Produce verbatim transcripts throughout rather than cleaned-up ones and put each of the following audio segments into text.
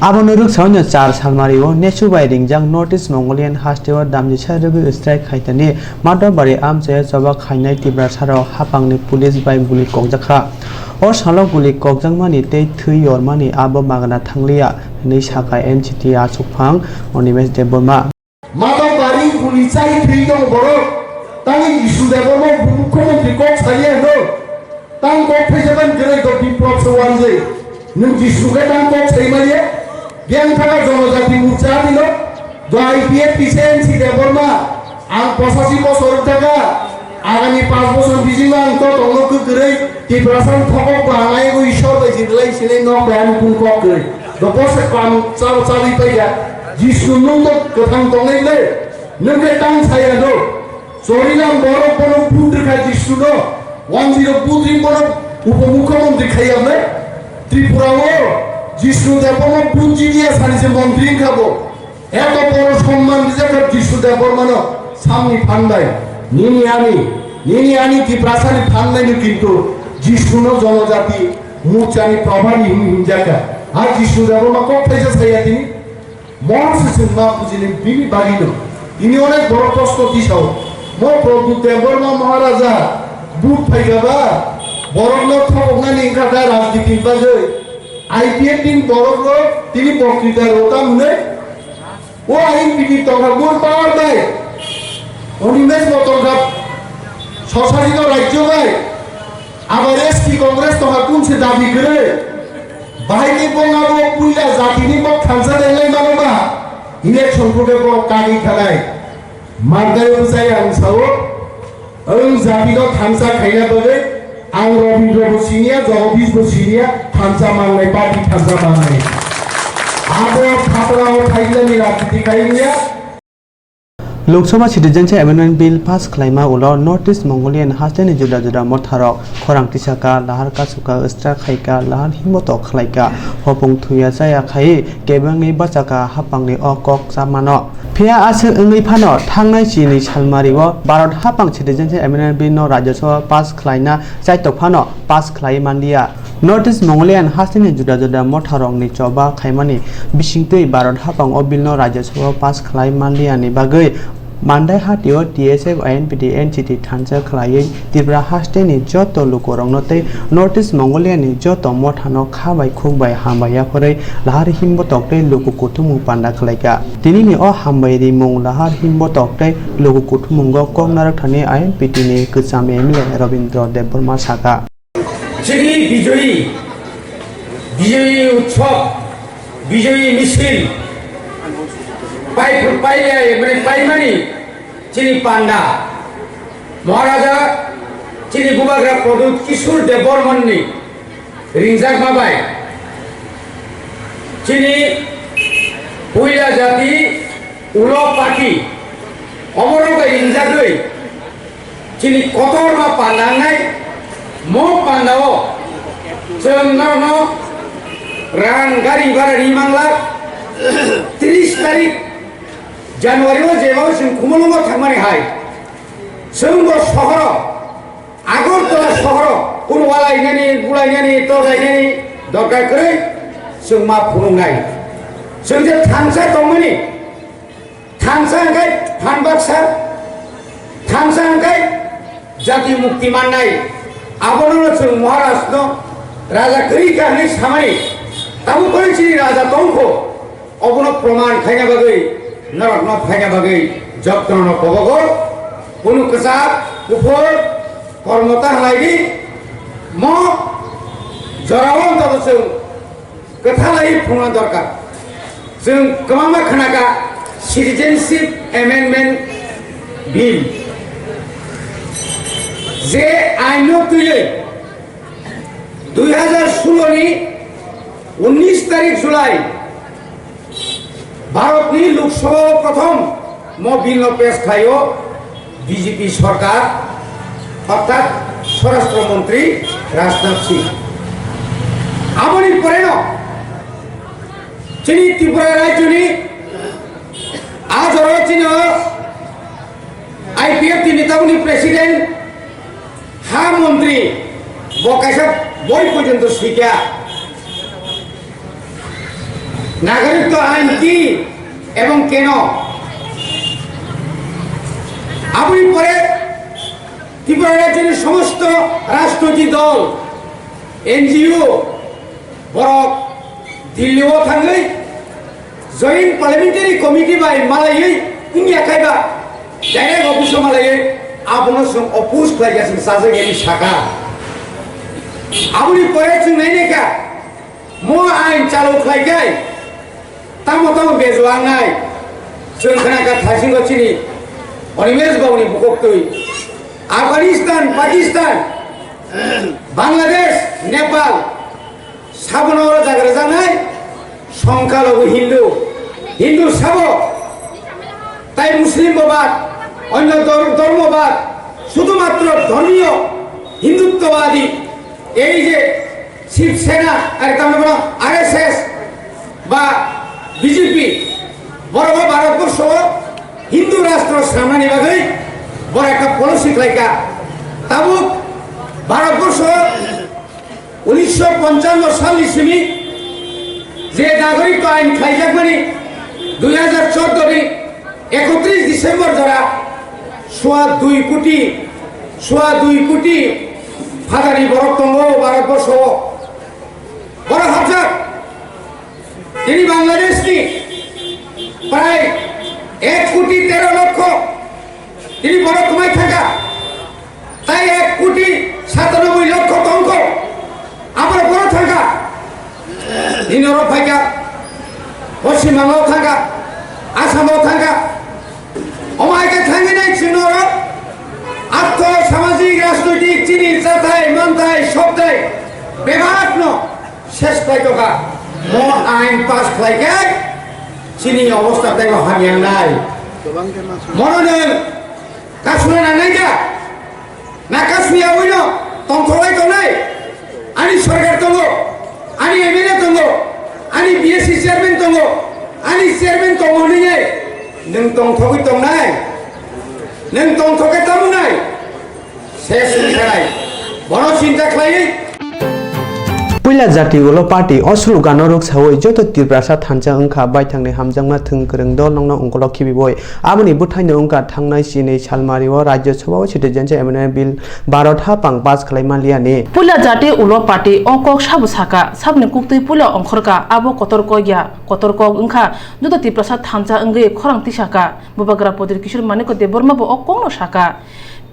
Abono rwksaoino char salmario nesu bai ringjak North East Mongolian hasteo damjisa rwgwi strike khaitani Madhobari amchaio choba khainai Tiprasarok haphangni police bai guli kokjakha. O salo guli kokjakmani tei thwi yormani abo magna thangliya, hwnwi sakha N C T achukphang Onimesh Debbarma. Madhobari guli chai thwi tongo borok. Tangwi Jisu Debbarma mukhyamantri kok saiya hwno. Tang kok phaisa ban kwrwi kok Biplop se wanjwi. Nwng Jisu khe tang kok sai manya. Biyang thaka Jonojati Morcha dino. Do I P F T C N C Debbarma. Ang posachi bosor thaka. Agami panch bosor bisingno ang to tongno kwrwi Tiprasa thokok ba ang aigo Ishwar bai jitlai sinai nok bai ani kun kok kwrwi. Do bose kam chal chalwi paida. Jisu nwng do kwthang tongnai le. Nwng khe tang saya do. Chorilam borok bono vote rwkha Jisuno, one zero vote ring bono upomukhyamantri khaiyamle. Tripura o Jisnu Debbarma vote jidiya sani se montri wngkha bo. Eto boro somman rijakha Jisnu Debbarmano samni phan bai. Nini ani, nini ani Tiprasani phan bai no kintu Jisnuno Jonojati Morchani Prabhani hwnwi hwnjakha. Ha Jisnu Debbarma kok thaisa saya tini. Moro se chwng ma bujini bini bagwino. Tini onek borok kosto tisao. Mo Prabhu Debbarma Maharaja but phaikha ba borokno thokoknani wngkha da rajniti bagwi. I P F ni borokno tini bokrita rota mwnwi. O ain bini tongkha gur power bai. Onimesh bo tongkha sosajito rajyo bai. Abar S T Congress tongkha kunse dabi kwrwi. Bahai khe bong abo puila jatini bok thansa denglai mano ba? Election phuke borok kagwi khanai. Mandai bwsai ang sao, ang jatino thansa khaina bagwi ang Robindra bo siniya, Jagadish bo siniya, thansa mangnai, party thansa mangnai. Abo phatrao thailani rajniti khailiya. Lok Sabha Citizenship Amendment Bill pass khlaima ulo North East Mongolian hasteni juda juda motharok khorang tisaka, lahar kasuka, strike khaika, lahar himbotok khlaika, hopung thuya chaya khai kebengwi bachaka hapangni o kok chamano. Phiya aswk wngwi phano thangnai chini salmario Bharat hapang Citizenship Amendment Bill no Rajya Sabha pass khlaina chaitok phano pass khlai manliya. North East Mongolian hasteni juda juda motharokni choba khaimani bisingtwi Bharat hapang o bill no Rajya Sabha pass khlai manliyani bagwi Mandai hatio T S F, I N P T, N C T thansa khlaiwi Tripura hasteni joto lukurokno tei North East Mongoliani joto mothano kha bai khuk bai hambai yaphorwi lahar himbotok tei luku kuthumung panda khlaikha. Tinini o hambai rimung lahar himbotok tei luku kuthumungo kok narwkthani I N P T ni kwcham M L A Robindra Debbarma sakha. Chini Bijoyi, Bijoyi Utsav, Bijoyi Misil, pai, pailiya, mane paimani chini panda, Maharaja chini bubagra Pradyut Kishore Debbarmani ringjakma bai chini puila jati ulo party oborok bai ringjagwi chini kotorma panda wngnai. Mo pandao chwng norokno rang gari bhara ri mangla. Tris tarik January o jeba chwng Khumulwngo thangmani hai chwng bo sohoro Agartala sohoro kunu walainani, bulainani, tojainani dorkar kwrwi chwng ma phunuknai. Chwng je thansa tongmani, thansa hwnkhe phan baksa, thansa hwnkhe jati mukti mannai. Abono chwng Maharajno raja kwrwi kha hwnwi samani. Tabuk kwrwi chini raja tongkho. Obono proman khaina bagwi, norokno phaina bagwi jottono kobogo. Kunu kwchak, kuphur, kormo ta halai di. Mo jorao wngtabo chwng kwthalai phunukna dorkar. Chwng kwbangma khnakha Citizenship Amendment Bill. Je aino twiwi dui hajar solo ni unnish tarik July Bharatni Lok Sabha o prothom mo bill no pesh khlaio B J P sorkar, orthat Swarashtra Montri Rajnath Singh. Aboni poreno chini Tripura rajyoni a jora chini I P F T ni tabukni president ha montri bo kaisa boi porjonto swikha. নাগরিকত্ব আইন কি এবং কেন? আপনি পরে ত্রিপুরা রাজ্যের সমস্ত রাজনৈতিক দল, এনজিও, borok দিল্লিও থাকলে জয়েন্ট পার্লামেন্টারি কমিটি বাই মালাইয়ে ইন্ডিয়া খাইবা ডাইরেক্ট অফিসে মালাইয়ে, abono song অপোজ খাইগাসিং সাজে গেলি শাখা। আপনি পরে চুনাই নেকা, mo ain chalo khlaikai, tamo tamo bejo angnai, chwng khna kha thaisingo chini Animesh Babu ni bukhuk twi. Afghanistan, Pakistan, Bangladesh, Nepal, sabono oro jaga rwjaknai, songkha logo Hindu, Hindu sabo, tai Muslim bo bad, onyo dor-, dhormo bad, শুধুমাত্র ধর্মীয় হিন্দুত্ববাদী এই যে শিবসেনা, আর তার মানে R S S বা বিজেপি, বড় বড় ভারতবর্ষ হিন্দু রাষ্ট্র সামনানি বাগৈ বড় একটা পলিসি খাইকা। তাবুক ভারতবর্ষ উনিশশো পঞ্চান্ন সালনি simi je nagorikto ain khaijakmani dui hajar chordo ni একত্রিশ December jora sua dui koti, sua dui koti phatani borok tongo Bharatborsho. Borok hapjak tini Bangladesh ni prai ek koti tero lokho tini borok kwmai thangkha. Tai ek koti satanoboi lokho tongkho. Aboro borok thangkha. Nini oro phaikha. Poschim Bangla o thangkha. Assam o thangkha. Omo hai khe thangwi nai chwng oro. Atho samajik rajnoitik chini chathai manthai sokthai bebak no ses khlai tongkha. Mo ain pass khlai khe chini obostha taibo hamya wngnai. Mono nwng kasuna nangnai da? Na kasuyawino tongthogwi tongnai? Ani sorkar tongo, ani M L A tongo, ani B S C chairman tongo, ani chairman tongo hwnwi nwng tongthogwi tongnai? Nwng tongthok khe tamo nai? Se sumkhanai. Bono chinta khlaiwi. Puila jati ulo party o slogan no rwksawi joto Tiprasa thansa wngkha baithangni hamjakma thwng kwrwng dol nokno ungkolok khibiwi. Aboni bwthaino wngkha thangnai chini salmari o Rajya Sabha o Citizenship Amendment Bill baro tha pang pass khlai manliani. Puila jati ulo party o kok sabo saka, saboni kuktwi puila ongkhorka, abo kotor kok ya, kotor kok wngkha joto Tiprasa thansa wngwi khorang tisaka. Bubagra Pradyot Kishore Manikya Debbarma bo o kokno saka.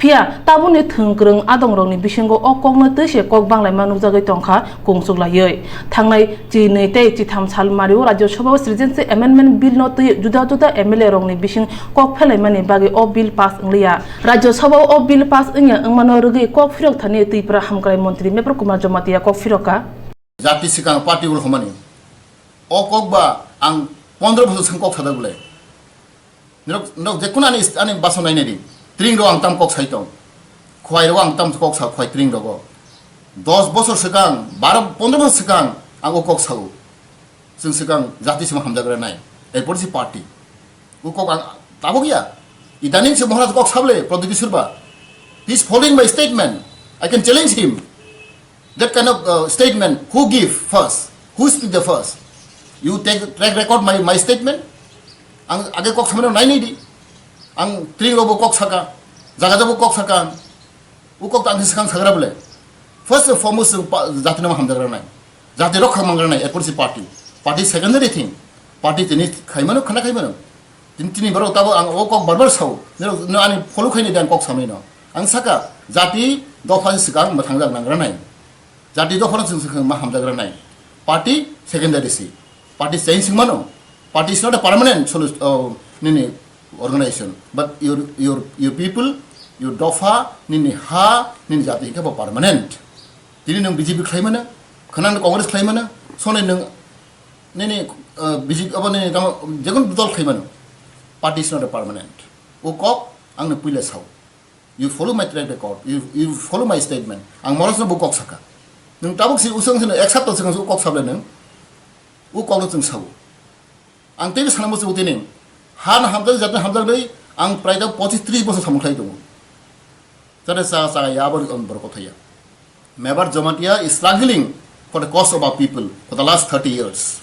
Phiya tabukni thwng kwrwng adongrokni bisingo o kokno twi se kok banglaima nukjagwi tongkha kungsuklaiwi. Thangnai chinwi tei chitham sal mario Rajya Sabha o Citizenship Amendment Bill no twi juda juda M L A rokni bising kok phelaimani bagwi o bill pass wngliya. Rajya Sabha o bill pass wngya wngmano rwgwi kok phirok thani Tripura Hamkrai Montri Mepar Kumar Jamatia kok phirokha. Jati swkang party ulhomani. O kok ba ang pondro bosor swkang kok sadak bwle. Norok, norok je kono ani, ani baso nainai di. Tring rok ang tam kok sai tong. Khwai rok ang tam kok sa khwai tring rogo. Dos bosor swkang, baro pondro bosor swkang ang o kok sao. Chwng swkang jati sima hamjagra nai. Ei polisi party. O kok ang tabok ya. Idaning se Maharaj kok sable, Pradyot Kishore ba. He is following my statement. I can challenge him. That kind of uh, statement, who give first? Who speak the first? You take track record my, my statement? Ang age kok samano nai nai di. Ang tring robo kok saka, jaga jabo kok saka. U kok ang swkang sagra bole. First and foremost pa- jati nama hamjagra nai. Jati rokha mangra nai, A P C party. Party secondary thing. Party tini khaimano khana khaimano. Tini tini borok tabo ang o kok barbar sao. Nirok no ani follow khaini dan kok samino. Ang saka jati dopha ni swkang mwthangjak nangra nai. Jati dopha no chwng swkang ma hamjagra nai. Party secondary si. Party change wng mano. Party is not a permanent solution, oh, nini organization. But your, your, your people, your dopha, nini ha, nini jati hingke bo permanent. Tini nung B J P khlai mano, khana nung Congress khlai mano, soni nung nini uh, B J P abo nini tamo jekun dol khlai mano. Party is not a permanent. O kok ang no puila sao. You follow my track record, you, you follow my statement. Ang Maharaj no bo kok saka. Nung tabuk si usang sino ek sapta swkang si o kok sable nung. O kok no chwng sao. Ang teibo sana muchungo tini. Han hamjak jatni hamjak dei ang prai da pochis tris bosor samung khlai tongo. Jate cha cha ya abo on borok kothai ya. Mebar Jamatia is struggling for the cause of our people for the last thirty years.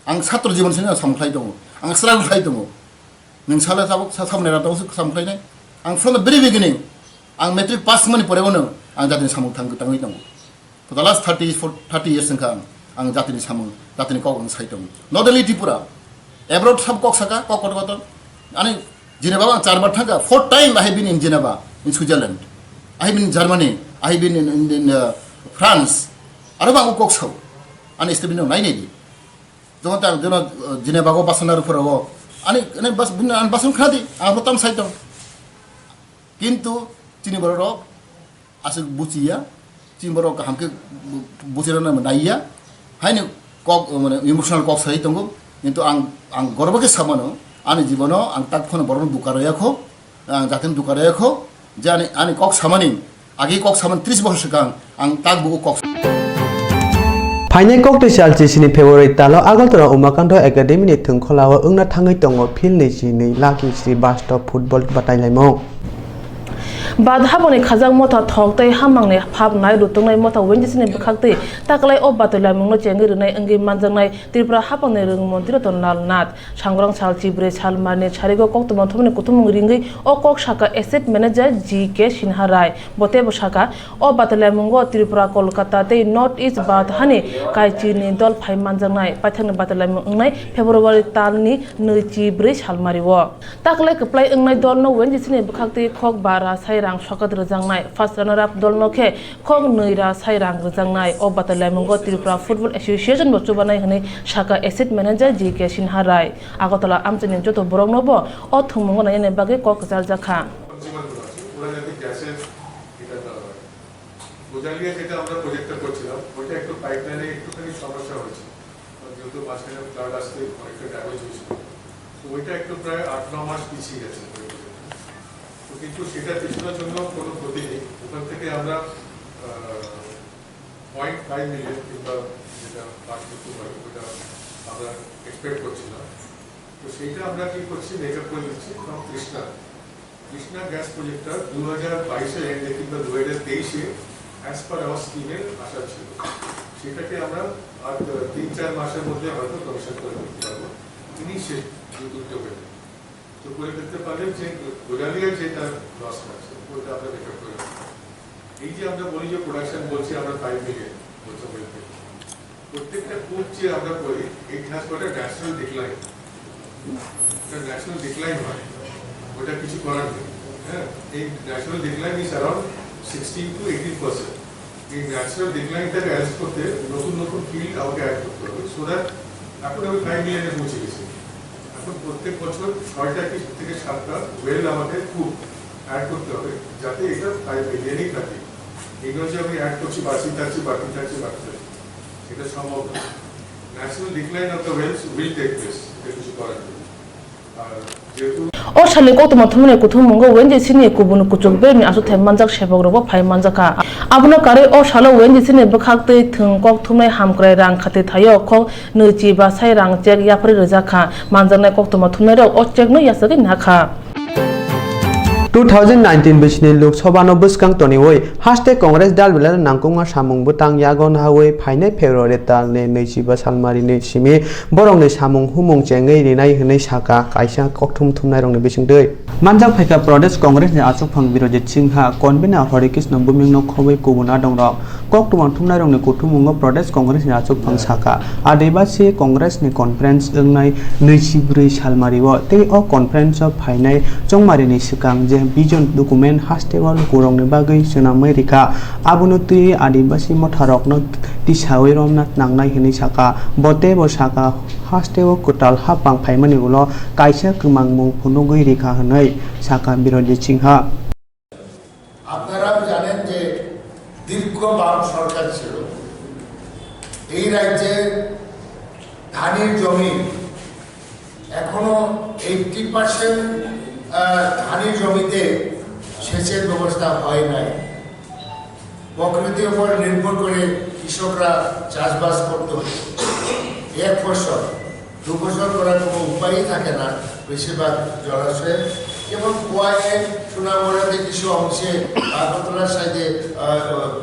Ang satro jibon sini samung khlai tongo, ang struggle khlai tongo. Nwng salo tabuk sa samung nai tongo, samung khlai nai. Ang from the very beginning, ang matric pass mani pore bono ang jatini samung thang tangwi tongo. For the last thirty, for thirty years wngkha ang, ang jatini samung, jatini kok ang sai tongo. Not only Tripura, abroad sab kok saka, kok kotor kotor. Ani Geneva ang charbar thangkha, four time I have been in Geneva, in Switzerland. I have been in Germany, I have been in, in, in, uh, France. Aro bang kok sao. Ani statement nai nai di. Jongo ta jono, uh, Geneva go basana rupura go. Ani, ani bas, bini an basun khadi, ang tam sai tong. Kintu chini borok aswk buchiya, chini borok kaham khe bu-, buchirana naiya, haino kok, mane, emotional kok sai tongo, kintu ang, ang gorbo khe samano, ani jibono ang tak phano borokno duka roya kho, ang jatini duka roya kho, je ani, ani kok samani, agi kok samani tris bosor swkang, ang tak bo kok. Phainai kok twi salchi sini February talo Agartala Umakanta Academy ni thwngkhwlao wngna thangwi tongo field ni sini Lucky Srivastava football batailaimung. Bad haboni khajak motha thok tei hamangni phap nai rutuknai motha Wendychini bwkhaktwi taklai o batwi laimungno chengwi rwnai wngwi manjaknai Tripura haphangni rwng montri Ratan Lal Nath. Sangrong sal chibrwi sal marni sarigo koktwma thumni kuthumung ringwi o kok saka asset manager G K Sinha Rai. Bo teibo saka, o batwi laimungo Tripura, Kolkata tei North East bad hani kaichini dol phai manjaknai. Paithakni batwi laimung wngnai February talni nwi chibrwi salmario. Taklai kwplai wngnai dolno Wendychini bwkhaktwi khok ba ra sai rang sokat rwjaknai. First runner up dolno khe khok nwi ra sai rang rwjaknai. O batwi laimungo Tripura Football Association bo chubanai hwnwi saka asset manager G K Sinha Rai. Agartala amchaini joto borokno bo o thwngmungo nainani bagwi kok kwcharjakha. জীবনগুলো আছে, ওরা যাতে গ্যাসের এটা না হয়। গোজালিয়া যেটা আমরা প্রজেক্টটা করছিলাম, ওটা একটু পাইপলাইনে একটুখানি সমস্যা হয়েছে, কারণ যেহেতু মাঝখানে ফ্লাড আসতে অনেকটা ড্যামেজ হয়েছিল, তো ওইটা একটু প্রায় আট ন মাস পিছিয়ে গেছে ওই প্রজেক্টটা। তো কিন্তু সেটা পিছানোর জন্য কোনো ক্ষতি নেই, ওখান থেকে আমরা পয়েন্ট ফাইভ মিলিয়ন কিংবা যেটা পাঁচ লক্ষ হয়, ওটা আমরা এক্সপেক্ট করছিলাম। তো সেইটা আমরা কি করছি, মেকআপ করে দিচ্ছি ফ্রম কৃষ্ণা। কৃষ্ণা গ্যাস প্রজেক্টটা দু হাজার বাইশের এন্ডে কিংবা দু হাজার তেইশে অ্যাজ পার আওয়ার স্কিমের আশা ছিল। সেটাকে আমরা আর তিন চার মাসের মধ্যে হয়তো কমিশন করে দিতে পারবো। তিনি সে উদ্যোগ নেবেন। তো করে দিতে পারলে যে গোজালিয়ার যেটা লস আছে, ওটা আমরা মেকআপ করে দেবো। এই যে আমরা বলি যে প্রোডাকশন বলছি আমরা ফাইভ মিলিয়ন, বলছে ওয়েলফেয়ার। প্রত্যেকটা কুক যে আমরা করি, it has got a natural decline। একটা ন্যাচারাল ডিক্লাইন হয়, ওটা কিছু করার নেই। হ্যাঁ, এই natural decline is around sixteen to eighteen percent। এই ন্যাচারাল ডিক্লাইনটাকে অ্যারেস্ট করতে নতুন নতুন ফিল্ড আমাকে অ্যাড করতে হবে, সো দ্যাট এখন আমি ফাইভ মিলিয়নে পৌঁছে গেছি। এখন প্রত্যেক বছর ছয়টা কি থেকে সাতটা ওয়েল আমাদের কুক অ্যাড করতে হবে, যাতে এটা ফাইভ মিলিয়নেই থাকে। এই নয় যে আমি অ্যাড করছি, বাড়তি থাকছে, বাড়তি থাকছে, বাড়তি থাকছে, এটা সম্ভব না। Natural decline of the wells will take place, এটা কিছু করার নেই। আর যেহেতু O salni koktwma thumnai kuthummungo Wendychini kubun kuchuk berni achukthai manjak sepokrokbo phai manjakha. Abono karwi o salo Wendychini bwkhaktwi thwng kok thumnai hamkrai rang khati thaio khok nwichi basai rang chek yapharwi rwjakha. Manjaknai koktwma thumnairok o chekno yachagwi nakha. Two thousand nineteen bisini Lok Sabhano bwskang toniwi haste Congress dal belai nangkukma samung bwtang yago nawi phainai February talni nwichiba salmarini simi borokni samung humung chengwi rinai hwnwi saka kaisa kokthum thumnairokni bisingtwi. Manjak phaikha Pradesh Congressni achukphang Birojit Singha, convener Hare Krishna Bhumikno khobwi kubun adongrok. Koktwma thumnairokni kuthumungo Pradesh Congressni achukphang saka, Adibasi Congressni conference wngnai nwichibrwi salmario tei o conference-o phainai chongmarini swkang je vision document hasteo lukurokni bagwi swnamwi rikha. Abono twiwi Adibasi motharokno tisawi romna nangnai hwnwi saka. Bo teibo saka, hasteo kwtal haphang phaimani ulo kaisa kwmangmung phunugwi rikha hwnwi saka Birojit Singha. আপনারাও জানেন যে দীর্ঘ বাম সরকার ছিল। এই রাজ্যে ধানের জমি এখনো এইটটি পার্সেন্ট ধানের জমিতে সেচের ব্যবস্থা হয় নাই। প্রকৃতির উপর নির্ভর করে কৃষকরা চাষবাস করতে হতো। এক ফসল দু বছর করার কোনো উপায়ই থাকে না, বেশিরভাগ জলাশয়ে। যেমন খোয়াইয়ের সুনামগড়াতে কিছু অংশে আগরতলার সাইডে, আহ,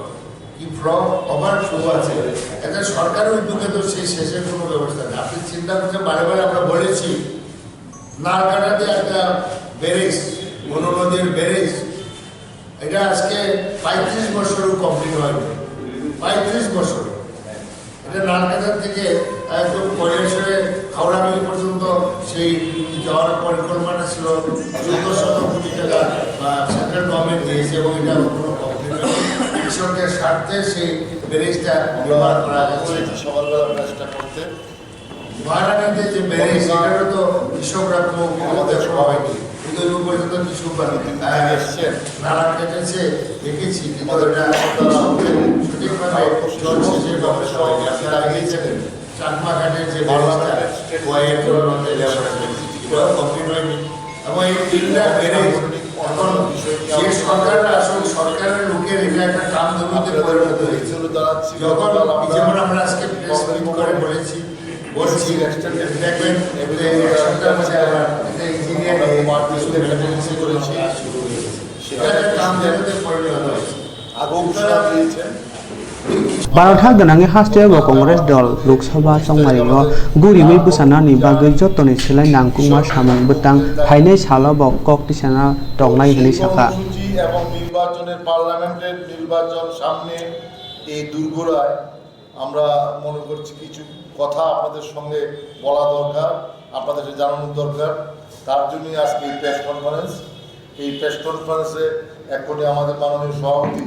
ফ্লপ হবার শুরু আছে। এটা সরকারের উদ্যোগে তো সেই সেচের কোনো ব্যবস্থা নেই। আপনি চিন্তা করতে, বারে বারে আমরা বলেছি, নারকাটাতে একটা ব্যারেজ, মনু নদীর ব্যারেজ, এটা আজকে পঁয়ত্রিশ বছরও কমপ্লিট হয়নি। পঁয়ত্রিশ বছর। এটা নারকাটা থেকে একদম কৈলাসহরে হাওড়া মিল পর্যন্ত সেই যাওয়ার পরিকল্পনা ছিল। চোদ্দ শত কোটি টাকা, আহ, সেন্ট্রাল গভর্নমেন্ট দিয়েছে এবং এটা এখনো কমপ্লিট হয়নি। কৃষকদের স্বার্থে সেই ব্যারেজটা নির্মাণ করা হচ্ছে। সকালবেলা ব্যারেজটা করতে। মহারানীতে যে ব্যারেজ, সেটারও তো কৃষকরা কোনো, কোনো আমাদের দেখা হয়নি। উদয়পুর পর্যন্ত কিছু, আহ, এসছেন। নালা কেটেছে, দেখেছি, কিন্তু ওটা সঠিকভাবে জল সেচের ব্যবস্থা হয়নি। আপনারা আগে গেছিলেন, চাকমা ঘাটের যে ব্যারেজটা, কয়েক কিলোমিটার এলাকা, ওটাও কমপ্লিট হয়নি। এবং এই তিনটা ব্যারেজ এখন যে সরকাররা আসুক, সরকারের লোকের এটা একটা কামধেনুতে পরিণত হয়েছে। যখন, যেমন আমরা আজকে প্রেস মিট করে বলেছি, বলছি, দেখবেন, এই এক সপ্তাহের মধ্যে আবার একটা ইঞ্জিনিয়ার নিয়ে কিছু মেইনটেনেন্স করেছি। এটা একটা কামধেনুতে পরিণত হয়েছে। আগে ঘোষণা দিয়েছেন। Baro tha gwnangwi hasteo bo Congress dol Lok Sabha chongmario guriwi bwchanani bagwi jotoni slai nangkukma samung bwtang phainai salo bo kok tisana tongnai hwnwi sakha. এবং নির্বাচনের, পার্লামেন্টের নির্বাচন সামনে, এই দুর্গোড়ায় আমরা মনে করছি কিছু কথা আপনাদের সঙ্গে বলা দরকার, আপনাদের জানানোর দরকার। তার জন্যই আজকে এই প্রেস কনফারেন্স। এই প্রেস কনফারেন্সে এক্ষুনি আমাদের মাননীয় সভাপতি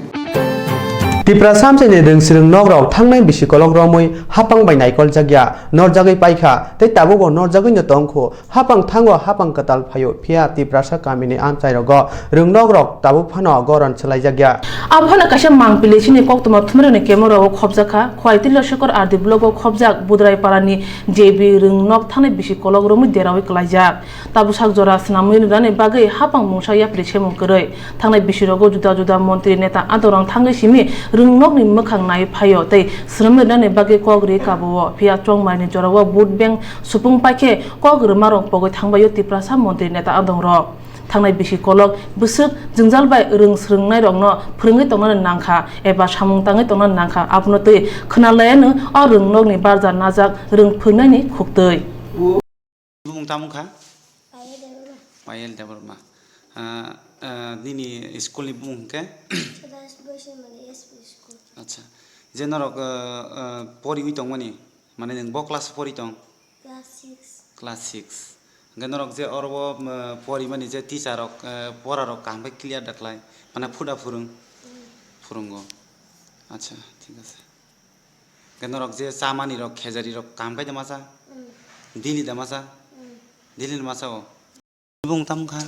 Tipra samchaini rwngsrwng nokrok thangnai bisi kolok romwi hapang bai naikol jakya norjagwi paikha tei tabukbo norjagwino tongkhu. Hapang thango hapang kwtal phaio, phiya Tiprasa kamini amchairogo rwngnokrok tabuk phano goron swlaijakya. Abohano kaisa mangpili chini koktwma thumrani camera o khobjakha, Khwai Tilosokor R D block o khobjak Budrai parani J B rwngnok thangnai bisi kolok romwi derawi kwlaijak. Tabuk sak jora swnamwi rwnani bagwi hapang mungsa yapri semung kwrwi. Thangnai bisirogo juda juda montri neta adorang thangwi simi rwngnokni mwkhang nai phaio tei swnamwi rwnani bagwi kok ri kabo-o. Phiya chongmaini jorao vote bank supung paikhe kok rwmarok pogwi thangbaio Tiprasa montri neta adongrok. Thangnai bisi kolok bwswk jwngjal bai rwng swrwngnairokno phwrwngwi tongnani nangkha eba samung tangwi tongnani nangkha, abono twi khwnalaiano o rwngnokni barja najak rwng phwrwngnaini khuktwi. Bumung tamo kha? Payel Debbarma. Payel Debbarma. Ah, ah, nini school ni bumung hwnkhe? Sudas Boisimali S P school. Acha. Je norok, ah, ah, poriwi tongmani, mane nwng bo class pori tong? Class six. Class six. Hwnkhe norok je oro o, ah, porimani je teacher rok, ah, pora rok kaham khe clear da khlai? Mane phuda phwrwng? Mm. Phwrwngo. Acha, thik ase. Hwnkhe norok je chamani rok, khejari rok kaham khai da masa? Mm. Daily da masa? Mm. Daily ni masa o? Bung tam kha?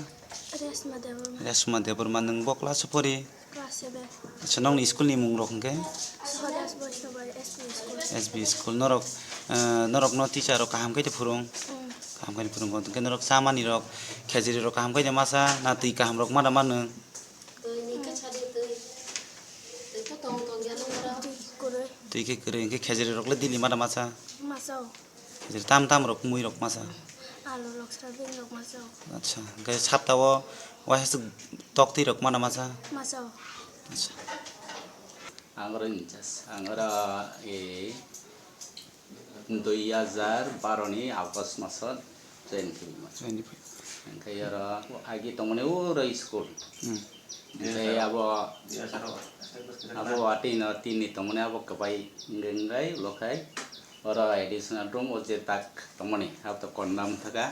Resma Debbarma. Resma Debbarma, nwng bo class o pori? Class seven. Acha, nokni school ni mung rok hwnkhe? Swadas Boisimali S P school. S P school. Norok, eh, norok no teacher rok kaham khai phwrwng? Mm. Kaham khai phwrwng. Hwnkhe norok chamani rok, khejari rok kaham khai masa, na twi kaham rok ma da ma nwng? Twi ni khe sadi twi. Twi khe tong tong ya nung oro. Twi kwrwi. Twi khe kwrwi, hwnkhe khejari rok le daily ma da masa? Masa o. Khejari tam tam rok, mui rok masa? Alu rok, soyabin rok masa o. Acha, hwnkhe sapta o waisa swk tok twi rok ma da masa? Masa o. Acha. Ang oro inchas, ang oro, eh, dui hajar baro ni August maso join khaima. Join khaima. Hwnkhe oro agi tongmani uro school. Hmm. Hwnkhe abo, abo watwi no tini tongmani abo kwbai wngwi wngwi ulo khai oro additional room o je tak tongmani abo to konda wngkha.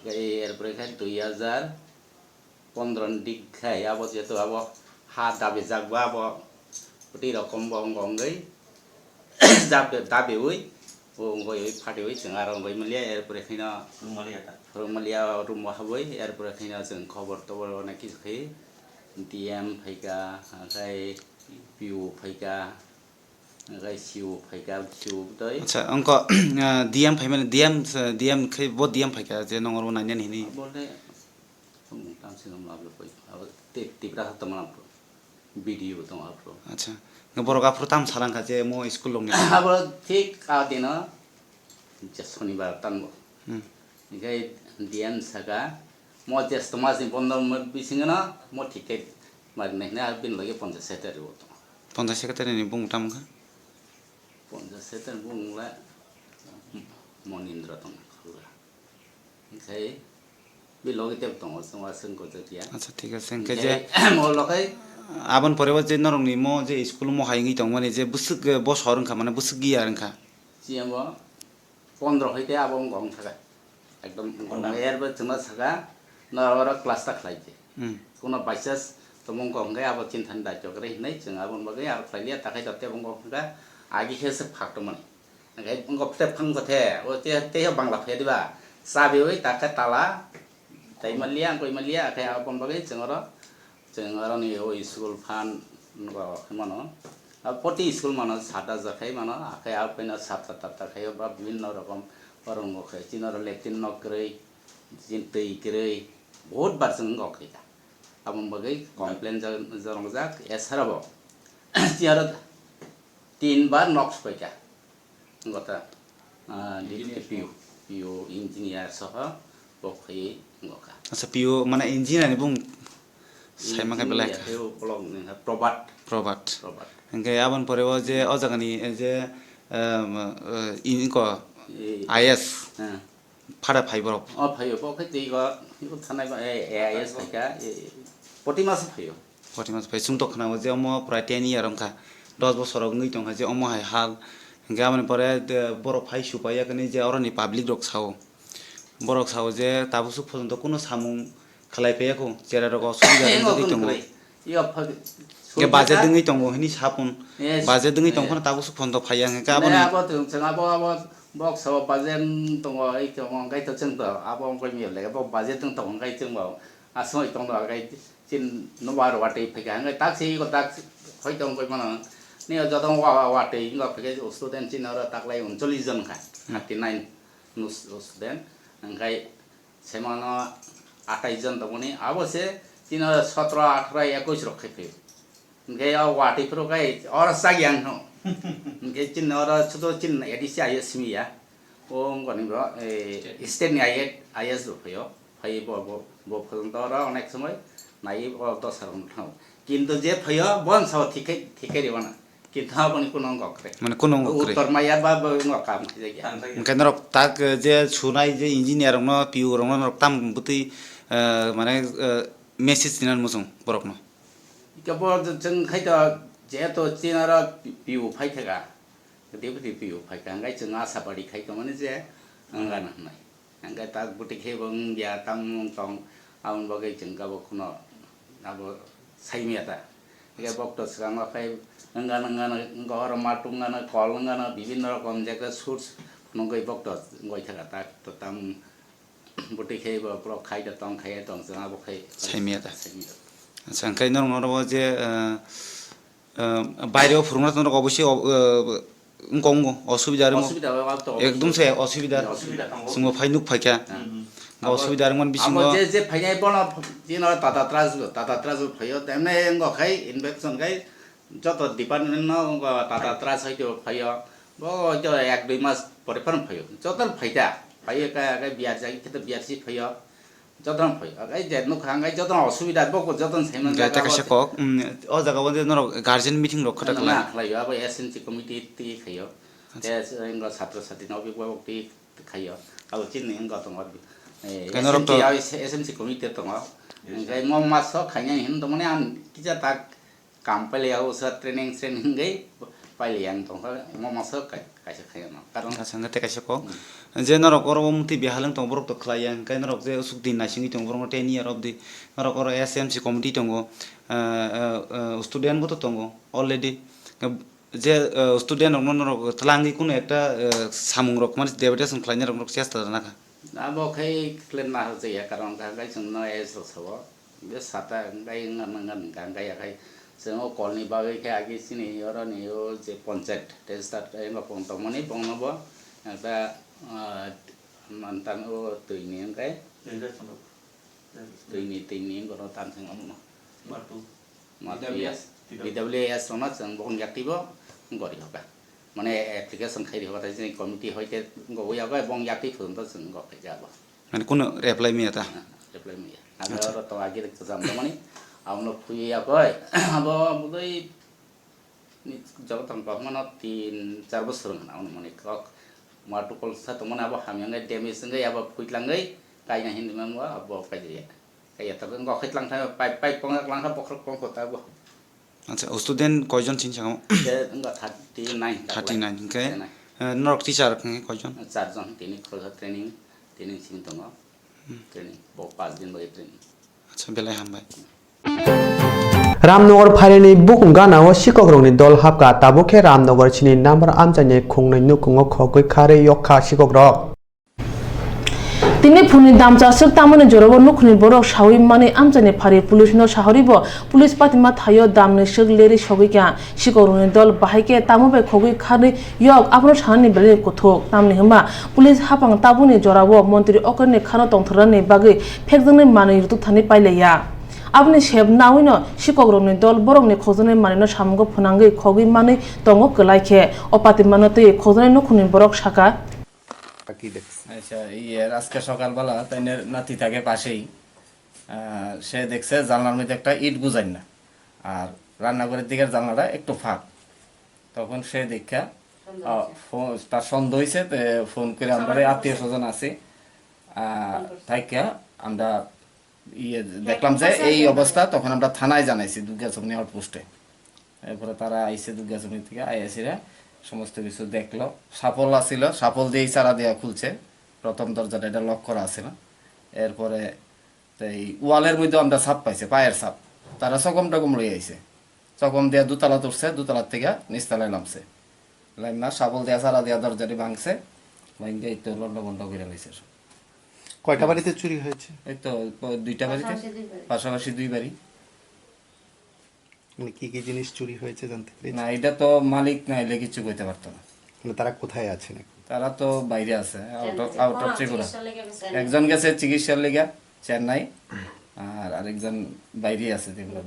Hwnkhe erpore khai dui hajar pondro ni dik khai abo jehetu abo ha dabijak ba abo twi rokom bo wngwi dabe-, dabeui, bo wngwi phatiui chwng aro wngwi manliya, erpore khaino phwrwngmaliya ta. Phwrwngmaliya room o habwi, erpore khaino chwng khobor tobor onek kisa khai D M phaika, hwnkhe P O phaika, hwnkhe C O phaika, C O tei. Acha, wngkha, ah, D M phaimani, D M, ah, D M khai bo D M phaika je nongor bo nainani hinwi. Bo le Tamo tamo se no mablo koi. Abo te-, Tipra ha tamo na pro. B D O tamo ha pro. Acha. Nga borok aphuru tam sarang kha je mo school rok ni. Abo thik a dino je sonibar tanbo. Hmm. Hinkhe D M saka mo je tomas ni bondo mo bisingo no mo thik khe mari nai hwnwi abo bini loge ponchas secretary bo tongo. Ponjak secretary ni bumung tamo kha? Ponjak secretary bumung le Monindra tong kha. Khai bi logi tep tongo, chwng wa swng ko jak ya. Acha, thik ase. Hingke je mo lokai abon pore o je norok ni mo je school mo hai wngwi tong mani je bwswk, eh, bosor wngkha, mane bwswk giya wngkha. Chiyamo pondro hai te abo wngkha wngkha. Ekdom wngkha. Erbo chwngno saka, no oro class ta khlai di. Hmm. Kuno by chance tongmung kok hwnkhe abo chini thani daityo kwrwi hinwi chwng aboni bagwi aro khlai liya, takhai to tebo wngkha hwnkha agi khe se phak tongmani. Hwnkhe wngkha phte phang kothe, o te, teiho bangla phai diba, chabiwi takhai tala, tei maliya, wngkoi maliya, akhe aboni bagwi chwng oro, chwng oroni o school phan wngkha khe mano. Abo poti school mano sata jakhai mano, akhe abo phano sapta tapta khaio ba bibhinno rokom oro wngkha khe chini oro latrine nok kwrwi, chini twi kwrwi, bahut bar chwng wngkha khe. Aboni bagwi complain ja-, jorong jak, esara bo. Chiyaro tin bar nok soi kha. Gota, ah, deputy P O, P O engineer soho bo khoi ngo kha. Acha, P O mane engineer ni bung sai ma kha belai. Engineer kha. P O block ni ha, Probat. Probat. Probat. Hingke aboni pore o je o jaga ni, eh, je, eh, eh, in ko I S. Eh. Phada phai borok. O phaio, bo khe twi go, thanai ba, eh, A I S phaikha, eh, poti maso phaio. Poti maso phai, chwng tok khna o je omo prai ten year wngkha, dos bosor wngwi tongkha je omo hai hal. Hingke aboni pore, de, borok phai su pai yakni je oroni public rok sao. Borok sao je tabuk suk photo kuno samung khlai phaiyakho, chera rok o sumjak wngwi tongo. Yo, pha-, hingke budget wngwi tongo hini sapun. Yes. Budget wngwi tongphano tabuk suk photo phaiya hingke aboni abo tong chwng abo, abo box o budget tongo, ei tongo, hingke to chwng to abo wngkha miya lege, bo budget wng tongo, hingke chwng bo aswk tong do, hingke chin no bar watwi phaikha, hingke tak se iko tak hoi tong koi mano. Ni joto wa, wa, watwi wngkha, hingke student chin oro taklai uncholish jon kha, thirty nine nu student, hingke Semano atais jon tongmani, abo se chini oro sotro, atharo, ekush rok khai phaio. Hingke o watwi phuru khai oro chak yang no. Hingke chini oro sudo chini A D C I S simi ya. O wngkha ni bo, eh, state ni I A S rok phaio. Phai bo, bo, bo phwrwng to oro onek somoi nai o dosa rok no thango. Kintu je phaio, bon sao thikai, thikai ribana. Kintu aboni kuno wngkha kwrwi. Mane kuno wngkha kwrwi. Uttor maya ba bo wngkha kam khe ya. Hingke norok tak, eh, je sunai je engineer rokno, P O rokno norok tam bwtwi, eh, mane, eh, message tinan muchung borokno. Ika bo chwng khai to jeto chinaro P O phai thaka. Deputy P O phai thaka, hingke chwng asa badi khai to mani je wngkha na hwnai. Hingke tak bwtwi khe bo wngya, tamo wng tong, aboni bagwi chwng kabo kheno abo saimya ta. Hingke bok to swkango khe wngkha, wngkha, wngkha, oro matung wngkha, kol wngkha, bibinno rokom je khe source nugwi bok to wngwi thaka tak to tam bwtwi khe bo borok khai to tong, khai tong chwng abo khai saimya ta. Saimya ta. Acha, hingke norok, norok o je, eh, Ah, baireo phwrwngna norok obosoi, ah, wngkha, wngkha, osubida rwngkha. Osubida rwngkha to. Ekdom se osubida. Osubida tongo. Chwngbo phai nuk phaikha. Hmm. Osubida rwngmani bisingo. Abo je, je phainai bono, jino Tata Trust, Tata Trust phaio, temne wngkha khai infection khai joto department no wngkha Tata Trust hai to phaio. Bo to ek dui mas pore phano phaio. Joto phaida. Phaio khe, khe B R C, khe to B R C phaio. Jotono phai, ai je nukha, ang jotono osubida, bokbo jotono saiman jaga. Kaisa kok, mm, o jaga o je norok guardian meeting rok khata khlai. Khlai, abo S N C committee twi khaio. Acha. Te, eh, satro satri no bokbo twi khaio. Abo chini wngkha tongo, eh, Khe norok to S N C, S N C committee tongo. Hingke mo maso khainai hin tongmani ang kisa tak Kam pailai ya, usa training, training hingke pailai yang tongkha, mo masa kai-, kaisa khaiyano. Karon kaisa hingke tei kaisa kok. Hmm. Je norok oro o mutwi bihal wng tong, borok to khlai ya, hingke norok je usuk din naisingwi tong, borok no ten year of the, norok oro S M C committee tongo, ah, ah, ah, student bo to tongo already. Je, ah, student rok no norok twlangwi kunu ekta, ah, samung rok mani deputation khlainai rok norok chesta rwna kha. Abo khai khlai nahar jaya, karon hwnkha hwnkhe chwng no age rok sabo. Hwnkhe sata hwnkhe wngna nangani hwnkha hwnkhe yakhai chwng o kolni bagwi khe agi chini oroni o je ponchayat register wngkha pon tongmani bongno bo ekta, ah, mantan o twini hwnkhe twini twini borok tang thang omo. Matu. Matu B W S, ya. B W S rokno chwng bokni yakti bo gori hoka. Mane application khai rihok, tai chini committee hoite go ya bai bong yakti phun to chwng go khai ja bo. Mane kuno reply miya ta? Ah, reply miya. Acha. Aro to agi rek jam mani. Amno phui ya bai. Abo budai Joto tong kokmano tin char bosor wngkha na, ono mani kok ma tukol sa tongmani abo hamya wngwi damage wngwi abo phuitlangwi kaina hinwi mano abo kaijaya. Kaiya tabuk wngkha khaitlang thai pipe, pipe kongkha klang kha bokhorok kongkha tabuk. Acha, student koijon chini sakao? Student wngkha thirty nine. Thirty nine, hwnkhe, thirty nine. Eh, norok teacher wngkha koijon? Charjon, tini khoroksa training, tini simi tongo. Hmm. Training, bo pas din bai training. Acha, belai hambai. Ramnagar phairani bukung ganao sikokrokni dol hapkha, tabuk khe Ramnagar sini number amchaini khungnwi nukhungo khogwi kharwi yokha sikokrok. Tini phunni damchaswk tamoni jorao nukhungni borok sawi manwi amchaini phari police no sahoribo police patima thaio damni swk lerwi sogwi kha. Sikokrokni dol bahai khe tamo bai khogwi kharwi yok, abono sanani belai kuthuk. Tamni hwnba police hapang tabukni jorao montri okorni khano tongthornani bagwi phekjaknai manwi rwtwk thani pailaiya. Aboni sep nawino sikokrokni dol borokni khokjaknai manwino samungo phwnangwi khogwi manwi tongo kwlai khe. O patimano twiwi khokjaknai nukhungni borok sakha. Acha, iye, aske sokalbela tainer nati thake pasei. Ah, se dekhse janlar moddhe ekta it gujainna. Ar rannaghoror diker janlata ektu phak. Tokhon se deikha, ah, phone, tar sondoh hoyse, te phone kore amra attiyo sojon achi, ah, thaikha, amra iye, dekhlam je ei obostha, tokhon amra thanai janaisi Dugachokni outpost-e. Erpore tara aise Dugachokni theke, aisire somosto kichu dekhlo. Sapol achilo, sapol diye chara diya khulche. Prothom dorjata eta lock kora achilo. Erpore tei wall-er moddhe amra sap paise, fire sap. Tara sokom tokom loi aise. Sokom diya dutala tushse, dutala theke nichtala lamse. Lamna sapol diya chara diya dorjari bhangse, bhangke ei to londo bondo gori laise. কয়টা বাড়িতে চুরি হয়েছে? এই তো প-, দুইটা বাড়িতে, পাশাপাশি দুই বাড়ি। পাশাপাশি দুই বাড়ি। মানে কি কি জিনিস চুরি হয়েছে জানতে পেরেছি? না, এটা তো মালিক না এলে কিছু কইতে পারতো না। মানে তারা কোথায় আছেন এখন? তারা তো বাইরে আছে, out of, out of Tripura. একজন গেছে চিকিৎসার লেগে চেন্নাই, আর আরেকজন বাইরে আছে ত্রিপুরা।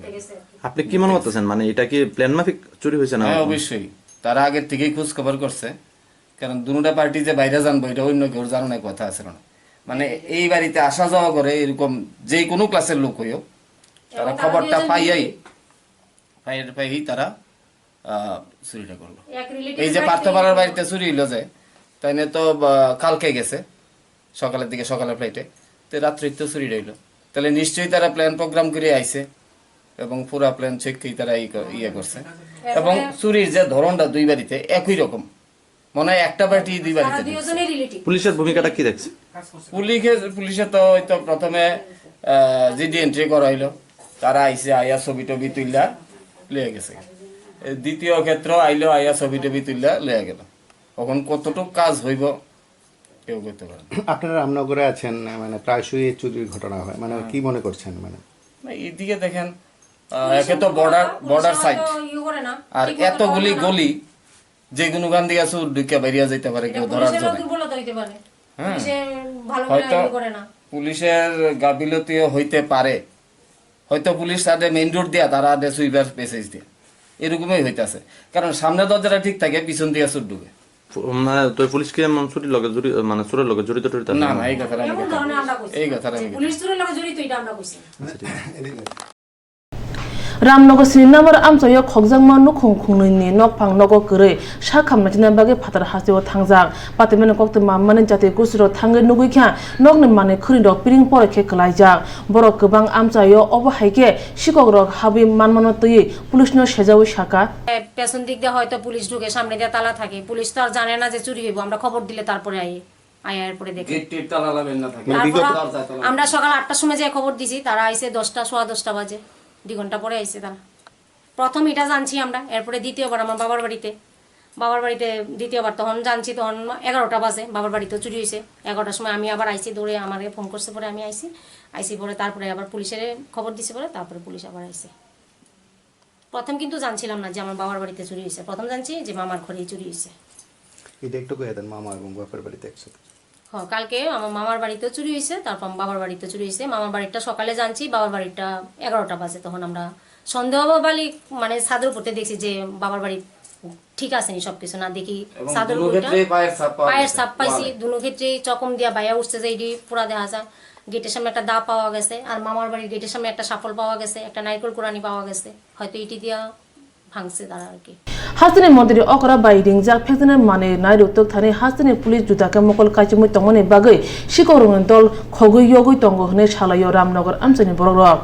আপনি কি মনে করতেছেন, মানে এটা কি প্ল্যান মাফিক চুরি হয়েছে না? হ্যাঁ, অবশ্যই। তারা আগের থেকেই খোঁজ খবর করছে, কারণ দুটা পার্টি যে বাইরে জানবো এটা অন্য কেউ জানানোর কথা আছে না। মানে এই বাড়িতে আসা যাওয়া করে এরকম যে কোনো ক্লাসের লোক হইও, তারা খবরটা পাইয়াই, পাইয়াই, পাইয়াই তারা, আহ, চুরিটা করলো। এই যে পার্থপাড়ার বাড়িতে চুরি হইলো যে, তাই নিয়ে তো, আহ, কালকে গেছে, সকালের দিকে, সকালের ফ্লাইটে, তো রাত্রে তো চুরিটা হইলো। তাহলে নিশ্চয়ই তারা প্ল্যান প্রোগ্রাম করে আইছে এবং পুরা প্ল্যান চেক করে তারা ই কর-, ইয়ে করছে। এবং চুরির যে ধরনটা দুই বাড়িতে একই রকম, মনে হয় একটা পার্টি দুই বাড়িতে ঢুকছে। পুলিশের ভূমিকাটা কি দেখছে? পুলিশে, পুলিশে তো ওই তো প্রথমে, আহ, জিডি এন্ট্রি করা হইলো, তারা আইসে, আইয়া ছবি টবি তুললা লয়ে গেছে। এই দ্বিতীয় ক্ষেত্র আইলো, আইয়া ছবি টবি তুললা লয়ে গেল। এখন কতটুকু কাজ হইব কেউ করতে পারে না। আপনারা রামনগরে আছেন, মানে প্রায়শই এই চুরির ঘটনা হয়, মানে কি মনে করছেন? মানে না, এদিকে দেখেন, আহ, একে তো বর্ডার, বর্ডার সাইড, আর এতগুলি গলি, যে কোনো গান দিয়ে চুর ঢুকে বেরিয়ে যেতে পারে, কেউ ধরার জন্য। হ্যাঁ। হয়তো পুলিশের গাফিলতিও হইতে পারে, হয়তো পুলিশ তাদের মেইন রোড দিয়া, তারা আদে সুইপার মেসেজ দিয়ে, এরকমই হইতাছে। কারণ সামনে দরজাটা ঠিক থাকে, পিছন দিয়ে চুর ঢুকে। পু-, মানে, তো পুলিশ কি এমন চুরির লগে জড়ি-, মানে, চুরের লগে জড়িত টড়িত আছে না, না? না, এই কথাটা আমি এমন কথা ধরনের বলছি। আমরা কইছি। এই কথাটা যে আমি পুলিশ চুরের লগে জড়িত, এটা আমরা কইছি। আচ্ছা, ঠিক আছে। Ramnagar sini number amchaio khokjakma nukhung khungnwini nokphang nogo kwrwi sak hamna china bagwi phatar hasteo thangjak. Patimani koktwma mani jati gustirok thangwi nugwi kha nokni manwi khwrwirok piring poroi khe kwlaijak. Borok kwbang amchaio, obo hai khe sikokrok habwi manmano twiwi police no sejaui sakha. পেছন দিক দিয়ে হয়তো পুলিশ ঢুকে, সামনে দিয়ে তালা থাকে, পুলিশ তো আর জানে না যে চুরি হইব, আমরা খবর দিলে তারপরে আই। আয়ার পরে দেখে। গেট টেট তালা লাগানো থাকে। মানে তারপর বিগত দরজায় তালা। আমরা সকাল আটটার সময় যে খবর দিছি, তারা আইছে দশটা, সোয়া দশটা বাজে, দুই ঘন্টা পরে আইছে তারা। প্রথম এটা জানছি আমরা, এরপরে দ্বিতীয়বার আমার বাবার বাড়িতে, বাবার বাড়িতে দ্বিতীয়বার তখন জানছি, তখন এগারোটা বাজে, বাবার বাড়িতেও চুরি হয়েছে। এগারোটার সময় আমি আবার আইছি, দৌড়ে আমারে ফোন করছে, পরে আমি আইছি, আইছি পরে তারপরে আবার পুলিশের খবর দিছি, পরে তারপরে পুলিশ আবার আইছে। প্রথম কিন্তু জানছিলাম না যে আমার বাবার বাড়িতে চুরি হয়েছে, প্রথম জানছি যে মামার ঘরেই চুরি হয়েছে। এটা একটু কয়ে দেন, মামা এবং বাপের বাড়িতে একসাথে। হ্যাঁ, কালকে আমার মামার বাড়িতেও চুরি হয়েছে, তারপর আমার বাবার বাড়িতে চুরি হয়েছে। মামার বাড়িটা সকালে জানছি, বাবার বাড়িটা এগারোটা বাজে। তখন আমরা সন্দেহ বালি মানে ছাদের উপর থেকে দেখছি যে বাবার বাড়ি ঠিক আছে নি সবকিছু, না দেখি এবং ছাদের দুনো উপরটা ক্ষেত্রেই পায়ের ছাপ পাওয়া পায়ের গেছে, ছাপ পাইছি। ওয়ালে। দুনো ক্ষেত্রেই চকম দিয়া বাইয়া উঠছে যে এটি পুরা দেখা যায়। গেটের সামনে একটা দা পাওয়া গেছে, আর মামার বাড়ির গেটের সামনে একটা শাফল পাওয়া গেছে, একটা নারকেল কুড়ানি পাওয়া গেছে, হয়তো এটি দিয়া Hasteni montri okra bai ringjak phekjaknai manwi nai rwtwk thani hasteni police juda khe mokol kaichomwi tongmani bagwi sikok rokni dol khogwi yogwi tongo hwnwi salaio Ramnagar amchaini borok rok.